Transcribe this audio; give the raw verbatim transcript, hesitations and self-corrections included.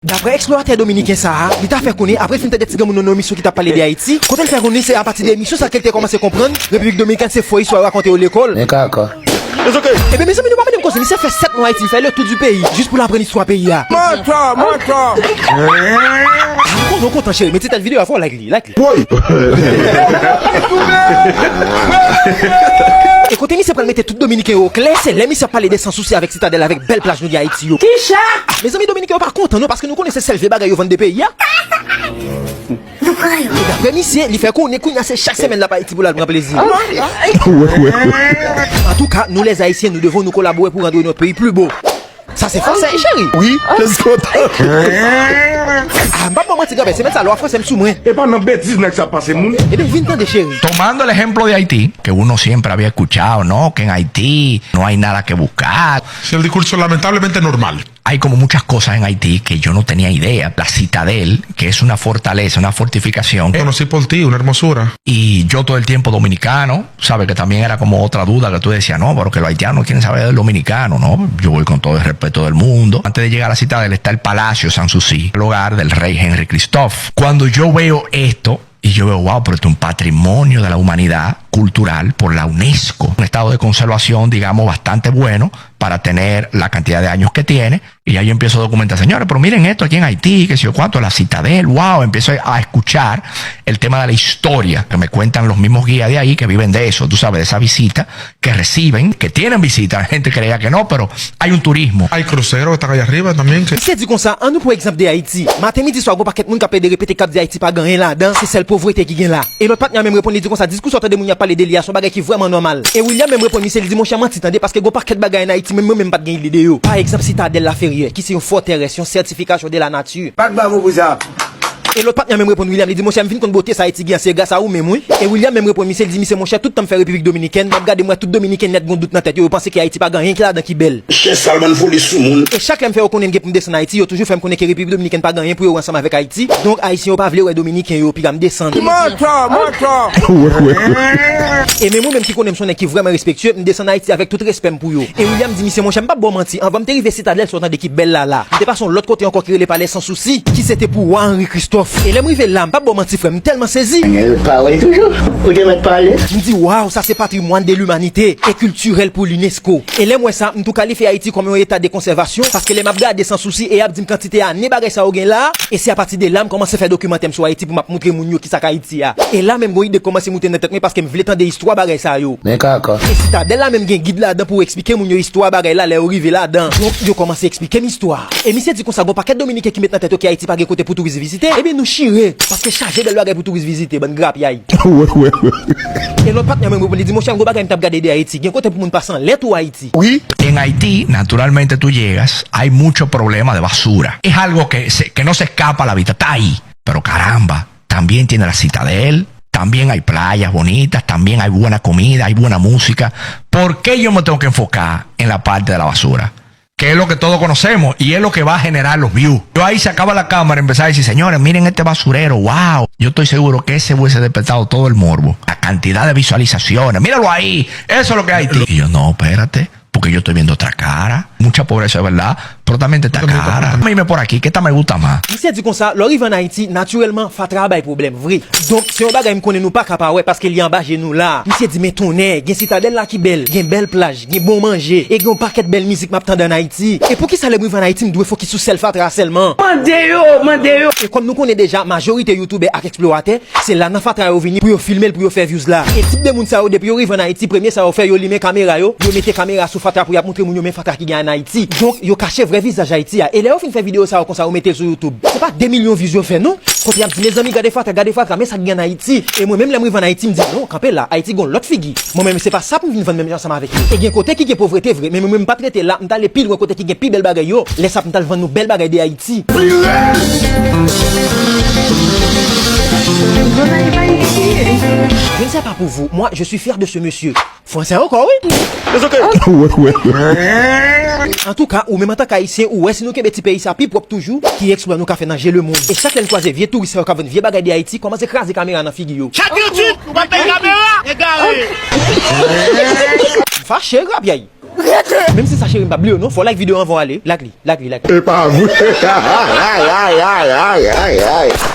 Daprè eksplwatè dominiken sa a, li ta fè konnen, apre l fin tande ti granmoun nan yon emisyon ki t ap pale de Ayiti, kote l fè konnen se apati de emisyon sa ke l te kòmanse konprann Repiblik Dominikèn se fo istwa yo rakonte yo lekòl. Men kaka. Ebyen, mezanmi, nou pa mande m koze, misye fè sèt mwa Ayiti, li fè le tour du pays, jis pou l aprann istwa peyi a. Mantò, mantò. Kontan, kontan, cheri, men ti tèt videyo a, fò w like li, like li. Woy! E kote misye pral mete tout dominiken yo oklè, se lè misye ap pale de Sans Souci avèk Sitadèl, avèk bèl plaj nou gen Ayiti yo. Kicha! Mezanmi, dominiken yo pa kontan non, paske nou konnen se sèl vye bagay yo vann de peyi a. Nou pran yo. E daprè misye, li fè konnen kounye a se chak semèn l ap Ayiti pou l al pran plezi. Antouka, nou lèzayisyen, nous devons nous collaborer pour rendre notre pays plus beau. Sa se fransè, cheri. Wi, let's go. Ah, m p ap ba w manti, granpè, semèn sa, lwa fransè m sou mwen. E pa nan betiz nèg sa pase moun. Ebyen, vin tande, cheri. Tomando el ejemplo de Haití, que uno siempre había escuchado, ¿no? Que en Haití no hay nada que buscar. Si el discurso lamentablemente normal. Hay como muchas cosas en Haití que yo no tenía idea. La Citadel, que es una fortaleza, una fortificación. Conocí por ti, una hermosura. Y yo todo el tiempo dominicano, sabe que también era como otra duda que tú decías, no, pero que los haitianos no quieren saber del dominicano, ¿no? Yo voy con todo el respeto del mundo. Antes de llegar a la Citadel está el Palacio Sans Souci, el hogar del rey Henri Christophe. Cuando yo veo esto, y yo veo, wow, pero esto es un patrimonio de la humanidad cultural por la UNESCO. Un estado de conservación, digamos, bastante bueno para tener la cantidad de años que tiene. Y ahí empiezo a documentar, señores, pero miren esto aquí en Haití, qué sé yo cuánto, la Citadel, wow, empiezo a escuchar el tema de la historia que me cuentan los mismos guías de ahí que viven de eso, tú sabes, de esa visita que reciben, que tienen visita, la gente creía que no, pero hay un turismo. Hay crucero que están allá arriba también. Que... Misye di konsa, ann nou pran egzanp de Ayiti. Maten, midi, swa, gon pakèt moun k ap plede repete k ap di Ayiti pa gen anyen ladan, se sèl povrete ki gen la. E lòt patnè a menm reponn, li di konsa, diskou sa w tande moun y ap pale de li a, se yon bagay ki vrèman nòmal. E William menm reponn misye, li di, monchè, manti tande, paske gon pakèt bagay ann Ayiti, menm mwen menm m pa t gen ide de yo. Pa egzanp, Sitadèl Laferyè, ki se yon fòtèrès, yon sètifikasyon de la nature. Pa t ba mo pou sa. E lòt patnè a menm reponn William, li di, monchè, m vin konn bote sa Ayiti gen an, se gras a ou menm, wi. E William menm reponn misye, li di, misye, monchè, tout tan m fè Repiblik Dominiken, m ap gade, m wè tout Dominiken nèt gen yon dout nan tèt yo, yo panse ke Ayiti pa gen anyen ki ladan ki bèl. Chen sal, bann foli sou moun. E chak lè m fè yo konnen m gen pou m desann Ayiti, yo toujou fè m konnen ke Repiblik Dominikèn pa gen anyen pou yo wè ansanm avèk Ayiti. Donk, Ayisyen yo pa vle wè Dominiken yo, piga m desann. Mantò, mantò. E menm ou menm ki konnen m se yon nèg ki vrèman respektye, m desann Ayiti avèk tout respè m pou yo. E William di misye, monchè, m p ap ba w manti, anvan m te rive Sitadèl, sa w tande ki bèl la la. M te pase yon lòt kote ankò ki rele Palè Sans Souci, ki se te pou wa Henri Christophe. E lè m rive la, m p ap ba w manti, frè m, m tèlman sezi. Nèg pawòl toujou. Ou te mèt pale. M di, waw, sa se patrimwàn de limanite e kiltirèl pou l'UNESCO. E lè m wè sa, m tou kalifye Ayiti kòm yon eta de konsèvasyon, paske lè m ap gade Sans Souci e y ap di m kantite ane bagay sa yo gen la, e se apati de la m kòmanse fè dokimantè m sou Ayiti pou m ap montre moun yo kisa k Ayiti a. E la menm gon ide kòmanse moute nan tèt mwen paske m vle tande istwa bagay sa yo. Men kaka. E Sitadèl la menm gen gid ladan pou eksplike moun yo istwa bagay la lè yo rive ladan. Donk, yo kòmanse eksplike m istwa. E misye di konsa, gon pakèt Dominiken ki met nan tèt yo ke Ayiti pa gen kote pou touris vizite. Ebyen, nou chire, paske chaje bèl bagay pou touris vizite, bann grapyay. E lòt patnè mwen reponn, li di, monchè, m gon bagay m t ap gade de Ayiti. Gen kote pou moun pase anlè tou Ayiti. Wi. En Haití, naturalmente tú llegas, hay mucho problema de basura. Es algo que, se- que no se escapa a la vista, está ahí. Pero caramba, también tiene la Citadel, también hay playas bonitas, también hay buena comida, hay buena música. ¿Por qué yo me tengo que enfocar en la parte de la basura? Que es lo que todos conocemos y es lo que va a generar los views. Yo ahí se acaba la cámara y empezar a decir, señores, miren este basurero, wow. Yo estoy seguro que ese hubiese despertado todo el morbo. La cantidad de visualizaciones, míralo ahí, eso es lo que hay. Y yo, no, espérate, porque yo estoy viendo otra cara. Mucha pobreza, es verdad, pero también está esta cara. Mírame por aquí, que esta me gusta más. Misye di konsa, lè w rive ann Ayiti, natirèlman, fatra a bay pwoblèm vre. Donk, se yon bagay m konnen nou pa ka pa wè, paske li anba je nou la. Misye di, men tonnè, gen Sitadèl la ki bèl, gen bèl plaj, gen bon manje, e gen yon pakèt bèl mizik m ap tande ann Ayiti. E poukisa lè m rive ann Ayiti, m dwe fokis sou sèl fatra a sèlman? Mande yo, mande yo. E kòm nou konnen deja, majorite youtubè ak eksplwatè, se la nan fatra yo vini pou yo filme l, pou yo fè views la. E tip de moun sa yo, depi yo rive ann Ayiti, premye sa yo fè, yo limen kamera yo, yo mete kamera sou fatra pou y ap montre moun yo men fatra ki gen ann Ayiti. Donk, yo kache vrè vizaj Ayiti a. E lè yo fin fè videyo sa yo konsa, yo mete l sou YouTube. Se pa de milyon views yo fè non. Kote y ap di, mezanmi, gade fatra, gade fatra, men sa k gen ann Ayiti. E mwen menm, lè m rive ann Ayiti, m di, non, kanpe la, Ayiti gen yon lòt figi. Mwen menm, se pa sa pou m vin vann menm jan ansanm avèk yo. E gen kote ki gen povrete vre, men mwen menm, m pa t rete la, m t ale pi lwen kote ki gen pi bèl bagay yo. Lè sa, m t al vann nou bèl bagay de Ayiti. Je ne sais pas pour vous, moi, je suis fier de ce monsieur. Fransè ankò, wi. Antouka, ou menm antanke Ayisyen, ou wè si nou kenbe ti peyi sa pi pwòp toujou, ki eksplwa nou ka fè nan je lemonn. E chak lè n kwaze vye touris sa yo k ap vann vye bagay de Ayiti, kòmanse kraze kamera nan figi yo. Chak yon tit, ou pa peye kamera, egare. M fache, grapyay. Menm si sa cheri m pa bliye w non, fò w like videyo anvan w ale. Like li, like li, like li. E pa vre. Ay, ay, ay, ay, ay, ay.